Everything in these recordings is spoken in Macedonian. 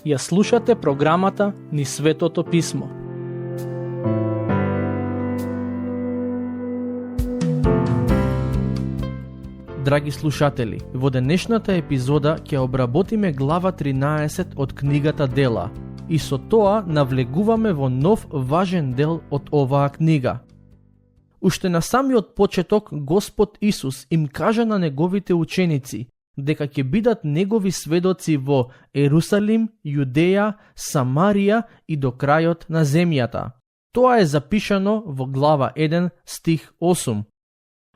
Ја слушате програмата Низ Светото Писмо. Драги слушатели, во денешната епизода ќе обработиме глава 13 од книгата Дела и со тоа навлегуваме во нов важен дел од оваа книга. Уште на самиот почеток Господ Исус им кажа на неговите ученици дека ќе бидат негови сведоци во Ерусалим, Јудеја, Самарија и до крајот на земјата. Тоа е запишано во глава 1 стих 8.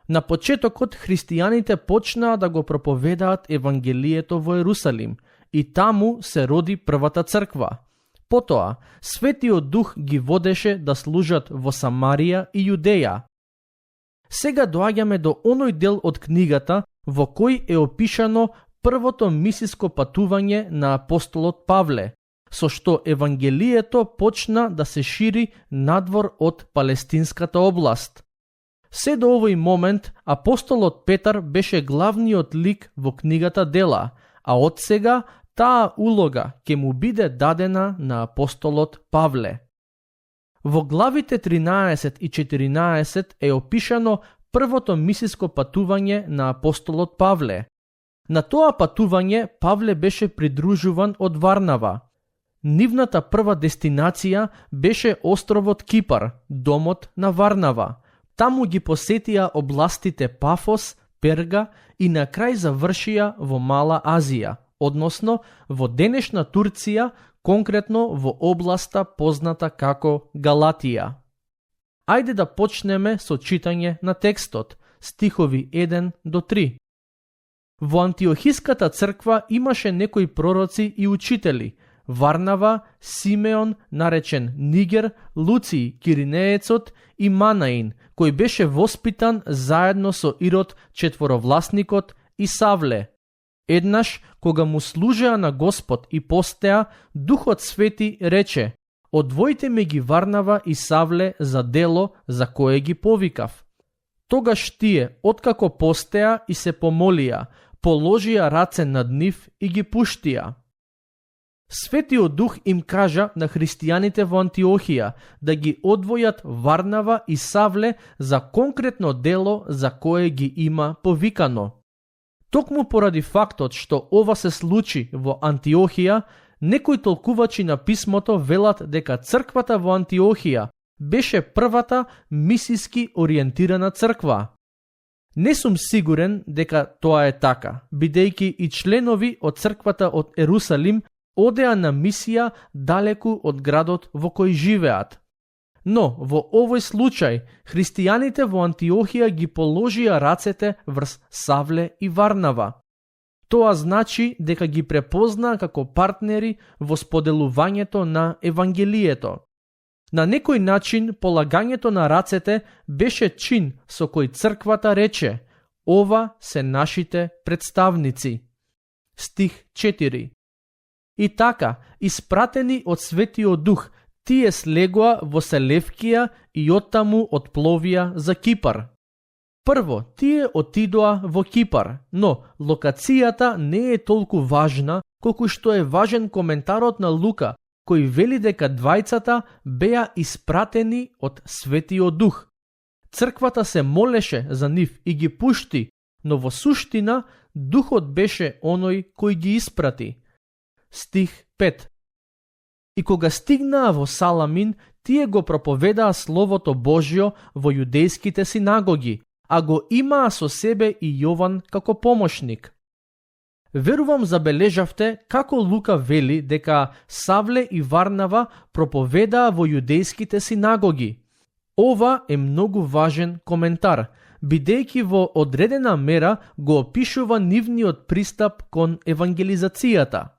На почетокот христијаните почнаа да го проповедаат Евангелието во Ерусалим и таму се роди првата црква. Потоа, Светиот Дух ги водеше да служат во Самарија и Јудеја. Сега доаѓаме до оној дел од книгата во кој е опишано првото мисиско патување на апостолот Павле, со што Евангелието почна да се шири надвор од Палестинската област. Се до овој момент апостолот Петар беше главниот лик во книгата Дела, а од сега таа улога ќе му биде дадена на апостолот Павле. Во главите 13 и 14 е опишано првото мисиско патување на апостолот Павле. На тоа патување Павле беше придружуван од Варнава. Нивната прва дестинација беше островот Кипар, домот на Варнава. Таму ги посетија областите Пафос, Перга и на крај завршија во Мала Азија, односно во денешна Турција, конкретно во областа позната како Галатија. Ајде да почнеме со читање на текстот, стихови 1 до 3. Во Антиохиската црква имаше некои пророци и учители: Варнава, Симеон, наречен Нигер, Луций, Киринеецот и Манаин, кој беше воспитан заедно со Ирод четворовласникот и Савле. Еднаш, кога му служеа на Господ и постеа, Духот Свети рече: одвојте ме ги Варнава и Савле за дело за кое ги повикав. Тогаш тие, откако постеа и се помолија, положија раце над нив и ги пуштија. Светиот Дух им кажа на христијаните во Антиохија да ги одвојат Варнава и Савле за конкретно дело за кое ги има повикано. Токму поради фактот што ова се случи во Антиохија, некои толкувачи на писмото велат дека црквата во Антиохија беше првата мисиски ориентирана црква. Не сум сигурен дека тоа е така, бидејќи и членови од црквата од Ерусалим одеа на мисија далеку од градот во кој живеат. Но во овој случај христијаните во Антиохија ги положија рацете врз Савле и Варнава. Тоа значи дека ги препознаа како партнери во споделувањето на Евангелието. На некој начин полагањето на рацете беше чин со кој црквата рече: ова се нашите представници. Стих 4. И така, испратени од Светиот Дух, тие слегоа во Селевкија и оттаму отпловија за Кипар. Прво, тие отидоа во Кипар, но локацијата не е толку важна колку што е важен коментарот на Лука, кој вели дека двајцата беа испратени од Светиот Дух. Црквата се молеше за нив и ги пушти, но во суштина Духот беше оној кој ги испрати. Стих 5. И кога стигнаа во Саламин, тие го проповедаа Словото Божјо во јудејските синагоги, а го имаа со себе и Јован како помошник. Верувам забележавте како Лука вели дека Савле и Варнава проповедаа во јудејските синагоги. Ова е многу важен коментар, бидејќи во одредена мера го опишува нивниот пристап кон евангелизацијата.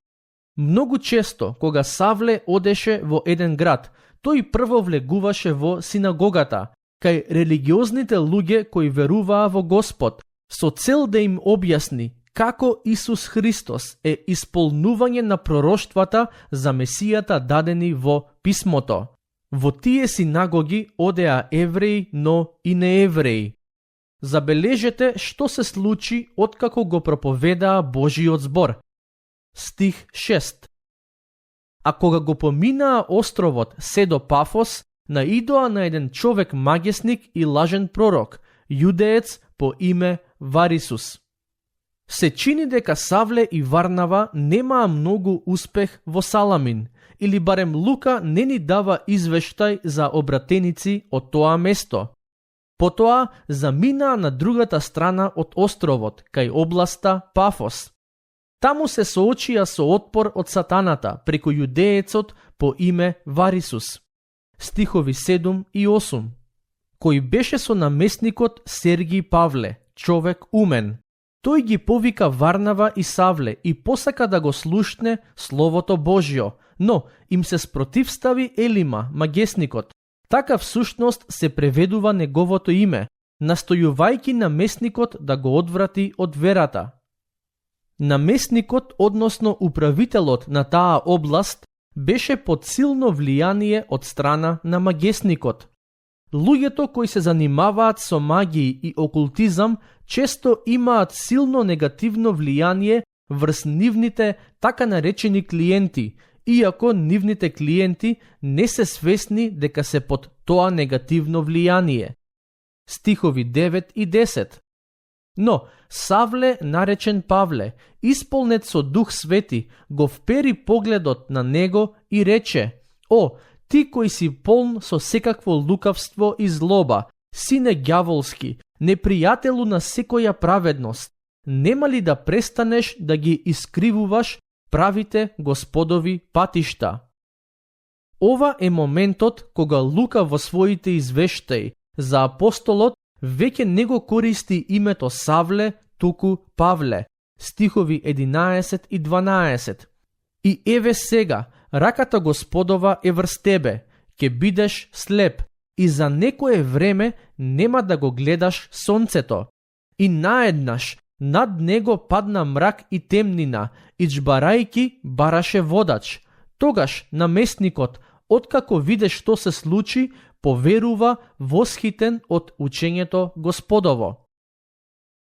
Многу често, кога Савле одеше во еден град, тој прво влегуваше во синагогата, кај религиозните луѓе кои веруваа во Господ, со цел да им објасни како Исус Христос е исполнување на пророштвата за Месијата дадени во Писмото. Во тие синагоги одеа евреи, но и неевреи. Забележете што се случи откако го проповедаа Божиот збор. Стих 6. А кога го поминаа островот се до Пафос, наидоа на еден човек магесник и лажен пророк, јудеец по име Варисус. Се чини дека Савле и Варнава немаа многу успех во Саламин, или барем Лука не ни дава извештај за обратеници од тоа место. Потоа заминаа на другата страна од островот, кај областа Пафос. Таму се соочија со отпор од сатаната преку јудеецот по име Варисус. Стихови 7 и 8. Кој беше со наместникот Сергиј Павле, човек умен. Тој ги повика Варнава и Савле и посака да го слушне Словото Божјо, но им се спротивстави Елима, магесникот. Така всушност се преведува неговото име, настојувајќи наместникот да го одврати од верата. Наместникот, односно управителот на таа област, беше под силно влијание од страна на магесникот. Луѓето кои се занимаваат со магии и окултизам често имаат силно негативно влијание врз нивните така наречени клиенти, иако нивните клиенти не се свесни дека се под тоа негативно влијание. Стихови 9 и 10. Но Савле, наречен Павле, исполнет со Дух Свети, го впери погледот на него и рече: О, ти кој си полн со секакво лукавство и злоба, сине ѓаволски, непријателу на секоја праведност, нема ли да престанеш да ги искривуваш правите Господови патишта? Ова е моментот кога Лука во своите извештаи за апостолот веќе не го користи името Савле, туку Павле. Стихови 11 и 12. И еве сега, раката Господова е врз тебе, ќе бидеш слеп и за некое време нема да го гледаш сонцето. И наеднаш над него падна мрак и темнина, и джбарајки бараше водач. Тогаш наместникот, откако виде што се случи, поверува восхитен од учењето Господово.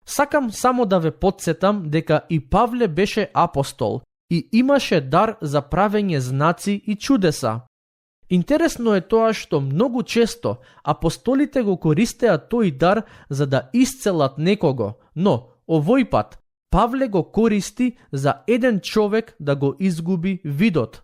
Сакам само да ве потсетам дека и Павле беше апостол и имаше дар за правење знаци и чудеса. Интересно е тоа што многу често апостолите го користеа тој дар за да исцелат некого, но овој пат Павле го користи за еден човек да го изгуби видот.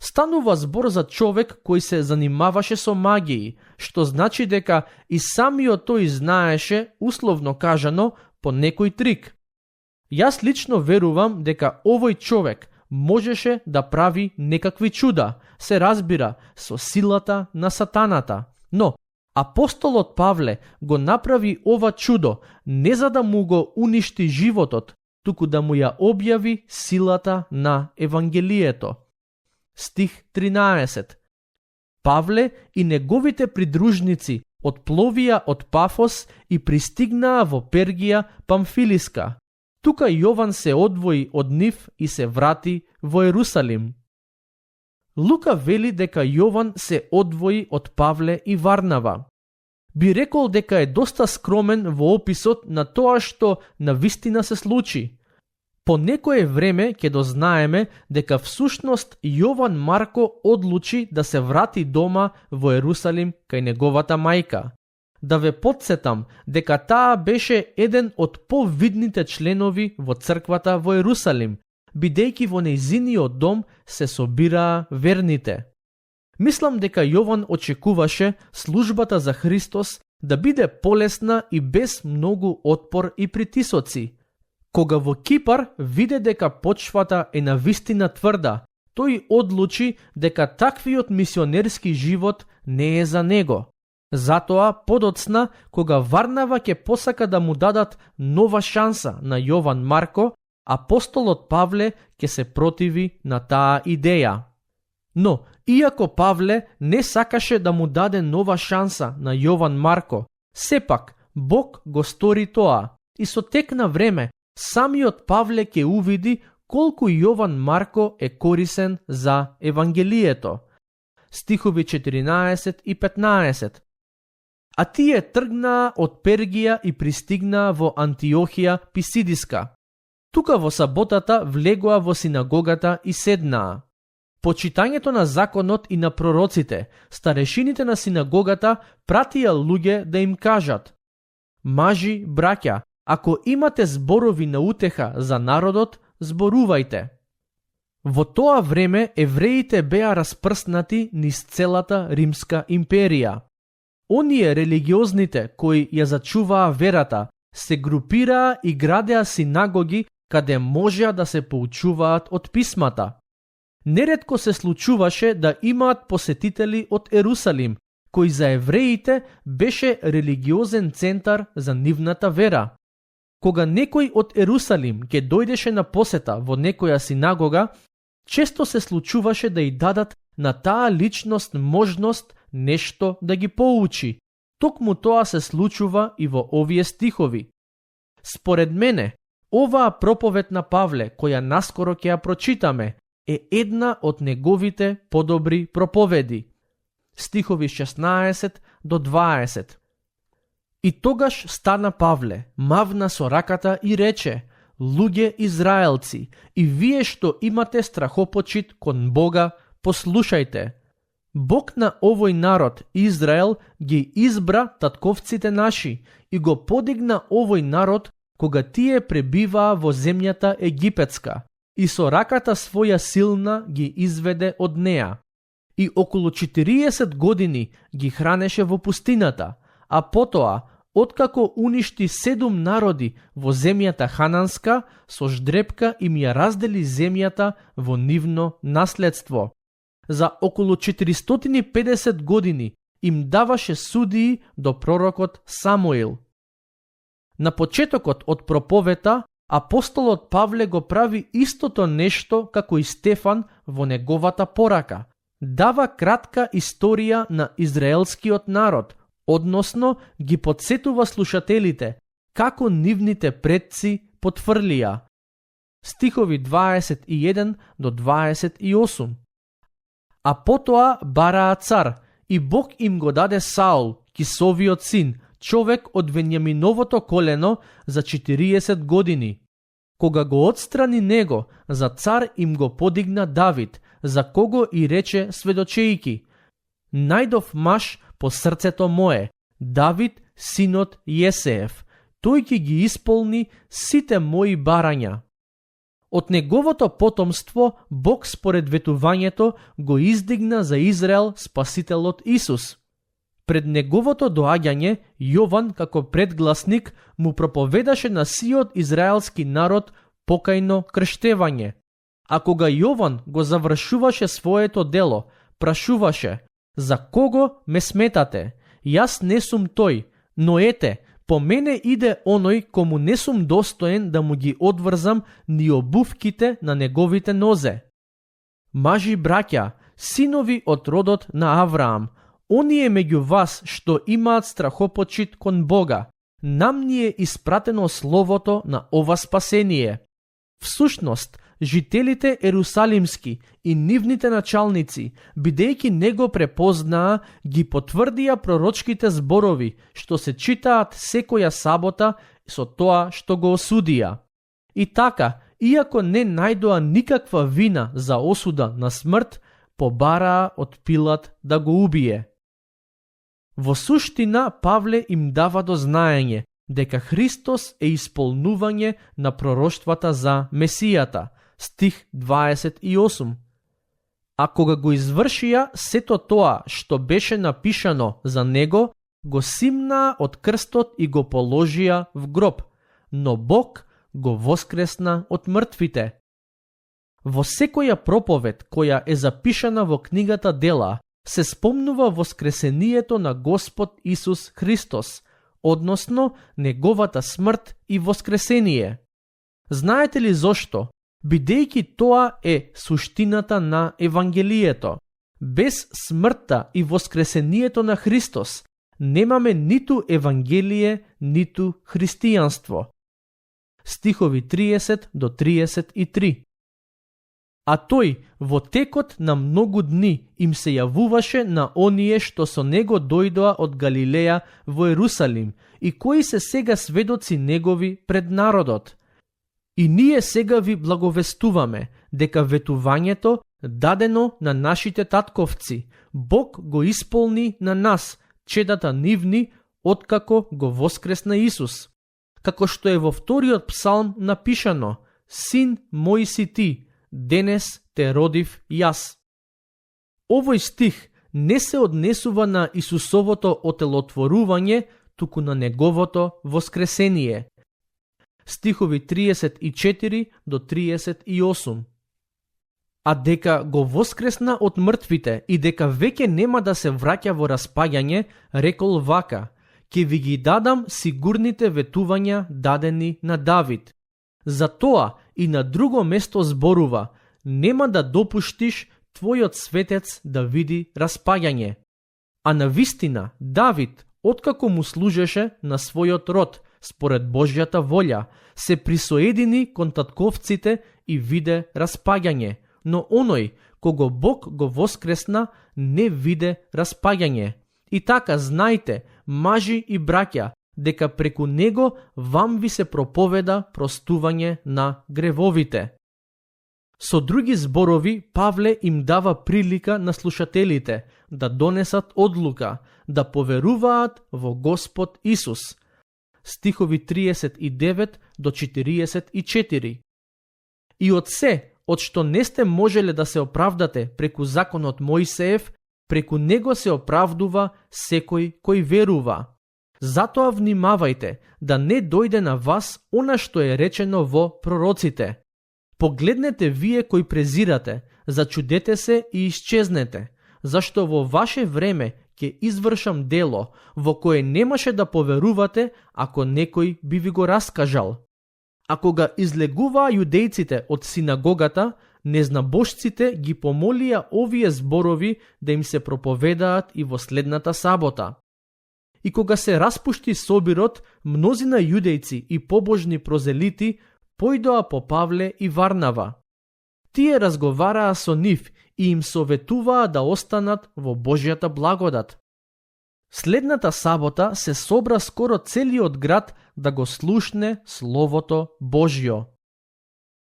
Станува збор за човек кој се занимаваше со магии, што значи дека и самиот тој знаеше, условно кажано, по некој трик. Јас лично верувам дека овој човек можеше да прави некакви чуда, се разбира, со силата на сатаната. Но апостолот Павле го направи ова чудо не за да му го уништи животот, туку да му ја објави силата на Евангелието. Стих 13. Павле и неговите придружници отпловија од Пафос и пристигнаа во Пергија Памфилиска. Тука Јован се одвои од нив и се врати во Ерусалим. Лука вели дека Јован се одвои од Павле и Варнава. Би рекол дека е доста скромен во описот на тоа што навистина се случи. По некое време ќе дознаеме дека всушност Јован Марко одлучи да се врати дома во Ерусалим кај неговата мајка. Да ве потсетам дека таа беше еден од повидните членови во црквата во Ерусалим, бидејќи во нејзиниот дом се собираа верните. Мислам дека Јован очекуваше службата за Христос да биде полесна и без многу отпор и притисоци. Кога во Кипар виде дека почвата е навистина тврда, тој одлучи дека таквиот мисионерски живот не е за него. Затоа, подоцна, кога Варнава ќе посака да му дадат нова шанса на Јован Марко, апостолот Павле ќе се противи на таа идеја. Но, иако Павле не сакаше да му даде нова шанса на Јован Марко, сепак Бог го стори тоа и со тек на време самиот Павле ќе увиди колку Јован Марко е корисен за Евангелието. Стихови 14 и 15. а тие тргнаа од Пергија и пристигнаа во Антиохија Писидиска. Тука во саботата влегоа во синагогата и седнаа. По читањето на законот и на пророците, старешините на синагогата пратија луѓе да им кажат: мажи, браќа, ако имате зборови на утеха за народот, зборувајте. Во тоа време евреите беа распрснати низ целата Римска империја. Оние религиозните кои ја зачуваа верата се групираа и градеа синагоги каде можеа да се поучуваат од писмата. Неретко се случуваше да имаат посетители од Ерусалим, кој за евреите беше религиозен центар за нивната вера. Кога некој од Ерусалим ќе дојдеше на посета во некоја синагога, често се случуваше да ја дадат на таа личност можност нешто да ги поучи. Токму тоа се случува и во овие стихови. Според мене, оваа проповед на Павле, која наскоро ќе ја прочитаме, е една од неговите подобри проповеди. Стихови 16 до 20. И тогаш стана Павле, мавна со раката и рече: луѓе израелци, и вие што имате страхопочит кон Бога, послушајте. Бог на овој народ, Израел, ги избра татковците наши и го подигна овој народ кога тие пребиваа во земјата египетска и со раката своја силна ги изведе од неа. И околу 40 години ги хранеше во пустината, а потоа, откако уништи 7 народи во земјата хананска, со ждрепка им ја раздели земјата во нивно наследство. За околу 450 години им даваше судии до пророкот Самуил. На почетокот од проповета, апостолот Павле го прави истото нешто како и Стефан во неговата порака. Дава кратка историја на израелскиот народ, односно ги подсетува слушателите како нивните предци потврлија. Стихови 21 до 28. А потоа бараа цар, и Бог им го даде Саул, Кисовиот син, човек од Венјаминовото колено, за 40 години. Кога го отстрани него, за цар им го подигна Давид, за кого и рече сведочејки: најдов маж по срцето мое, Давид, синот Јесеев, тој ќе ги исполни сите мои барања. Од неговото потомство Бог според ветувањето го издигна за Израел спасителот Исус. Пред неговото доаѓање, Јован како предгласник му проповедаше на сиот израелски народ покајно крштевање. А кога Јован го завршуваше своето дело, прашуваше: за кого ме сметате? Јас не сум тој, но ете, по мене иде оној кому не сум достоен да му ги одврзам ни обувките на неговите нозе. Мажи, браќа, синови од родот на Авраам, оние меѓу вас што имаат страхопочит кон Бога, нам ни е испратено словото на ова спасение. Всушност, жителите ерусалимски и нивните началници, бидејќи не го препознаа, ги потврдија пророчките зборови што се читаат секоја сабота со тоа што го осудија. И така, иако не најдоа никаква вина за осуда на смрт, побараа од Пилат да го убие. Во суштина, Павле им дава до знаење дека Христос е исполнување на пророштвата за Месијата, стих 28. А кога го извршија сето тоа што беше напишано за него, го симнаа од крстот и го положија в гроб, но Бог го воскресна од мртвите. Во секоја проповед која е запишана во книгата Дела, се спомнува воскресението на Господ Исус Христос, односно неговата смрт и воскресение. Знаете ли зошто? Бидејќи тоа е суштината на Евангелието. Без смртта и воскресението на Христос немаме ниту Евангелие, ниту христијанство. Стихови 30 до 33. А тој во текот на многу дни им се јавуваше на оние што со него дојдоа од Галилеја во Ерусалим и кои се сега сведоци негови пред народот. И ние сега ви благовестуваме дека ветувањето дадено на нашите татковци, Бог го исполни на нас, чедата нивни, откако го воскресна Исус. Како што е во вториот псалм напишано: Син мој си ти, денес те родив јас. Овој стих не се однесува на Исусовото отелотворување, туку на неговото воскресение. Стихови 34 до 38. А дека го воскресна од мртвите и дека веќе нема да се враќа во распаѓање, рекол вака: ќе ви ги дадам сигурните ветувања дадени на Давид. Затоа и на друго место зборува: нема да допуштиш твојот светец да види распаѓање. А навистина Давид, откако му служеше на својот род, според Божјата волја, се присоедини кон татковците и виде распаѓање, но оној кого Бог го воскресна не виде распаѓање. И така знајте, мажи и браќа, дека преку него вам ви се проповеда простување на гревовите. Со други зборови, Павле им дава прилика на слушателите да донесат одлука, да поверуваат во Господ Исус. Стихови 39 до 44. И од се, од што не сте можеле да се оправдате преку законот Мојсеев, преку него се оправдува секој кој верува. Затоа внимавајте да не дојде на вас она што е речено во пророците. Погледнете вие кои презирате, зачудете се и исчезнете, зашто во ваше време ќе извршам дело во кое немаше да поверувате ако некој би ви го раскажал. А кога излегуваа јудејците од синагогата, незнабожците ги помолија овие зборови да им се проповедаат и во следната сабота. И кога се распушти собирот, мнозина јудејци и побожни прозелити појдоа по Павле и Варнава. Тие разговараа со нив и им советуваа да останат во Божјата благодат. Следната сабота се собра скоро целиот град да го слушне Словото Божјо.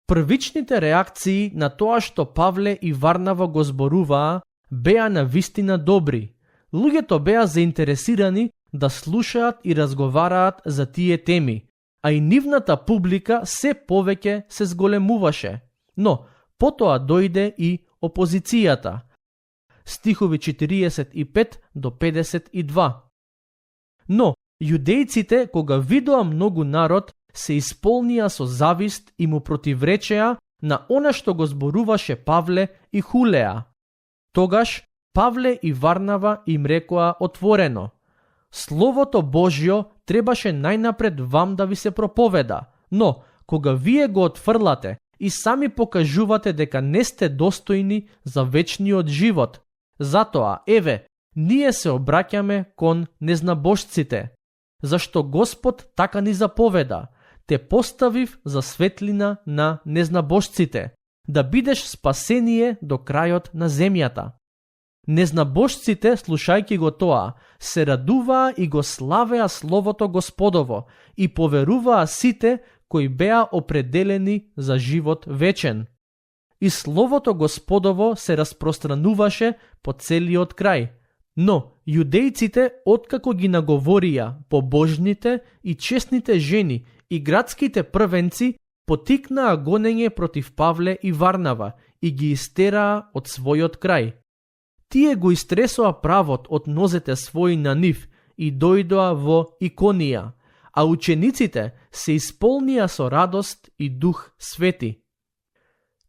Првичните реакции на тоа што Павле и Варнава го зборуваа беа навистина добри. Луѓето беа заинтересирани да слушаат и разговараат за тие теми, а и нивната публика се повеќе се зголемуваше. Но потоа дојде и опозицијата. Стихови 45 до 52. Но јудејците, кога видоа многу народ, се исполнија со завист и му противречеа на она што го зборуваше Павле и хулеа. Тогаш Павле и Варнава им рекоа отворено: Словото Божјо требаше најнапред вам да ви се проповеда, но кога вие го отфрлате и сами покажувате дека не сте достојни за вечниот живот, затоа, еве, ние се обраќаме кон незнабожците, зашто Господ така ни заповеда: те поставив за светлина на незнабожците, да бидеш спасение до крајот на земјата. Незнабожците, слушајќи го тоа, се радуваа и го славеа Словото Господово и поверуваа сите кои беа определени за живот вечен. И Словото Господово се распространуваше по целиот крај. Но јудејците, откако ги наговорија побожните и честните жени и градските првенци, потикнаа гонење против Павле и Варнава и ги истераа од својот крај. Тие го истресоа правот од нозете своји на нив и дојдоа во Иконија, а учениците се исполнија со радост и дух свети.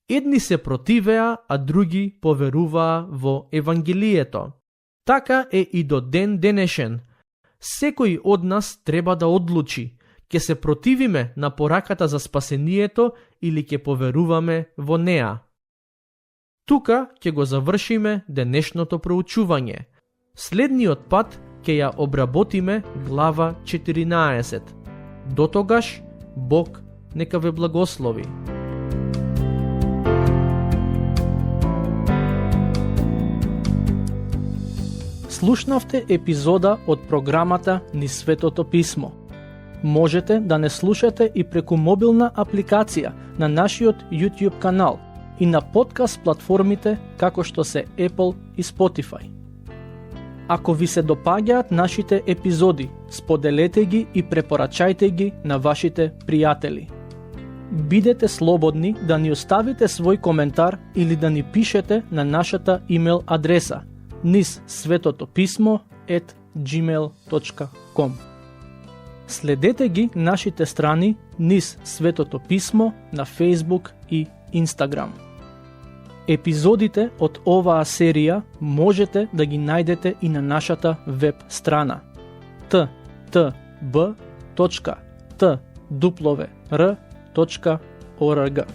Едни се противеа, а други поверуваа во Евангелието. Така е и до ден денешен. Секој од нас треба да одлучи: ќе се противиме на пораката за спасението или ќе поверуваме во неа. Тука ќе го завршиме денешното проучување. Следниот пат ќе ја обработиме глава 14. Дотогаш, Бог нека ве благослови. Слушнавте епизода од програмата Низ Светото Писмо. Можете да не слушате и преку мобилна апликација на нашиот YouTube канал и на подкаст платформите како што се Apple и Spotify. Ако ви се допаѓаат нашите епизоди, споделете ги и препорачајте ги на вашите пријатели. Бидете слободни да ни оставите свој коментар или да ни пишете на нашата имейл адреса nizsvetotopисmo@gmail.com. Следете ги нашите страни Низ Светото Писмо на Facebook и Instagram. Епизодите од оваа серија можете да ги најдете и на нашата веб страна ttb.twr.org.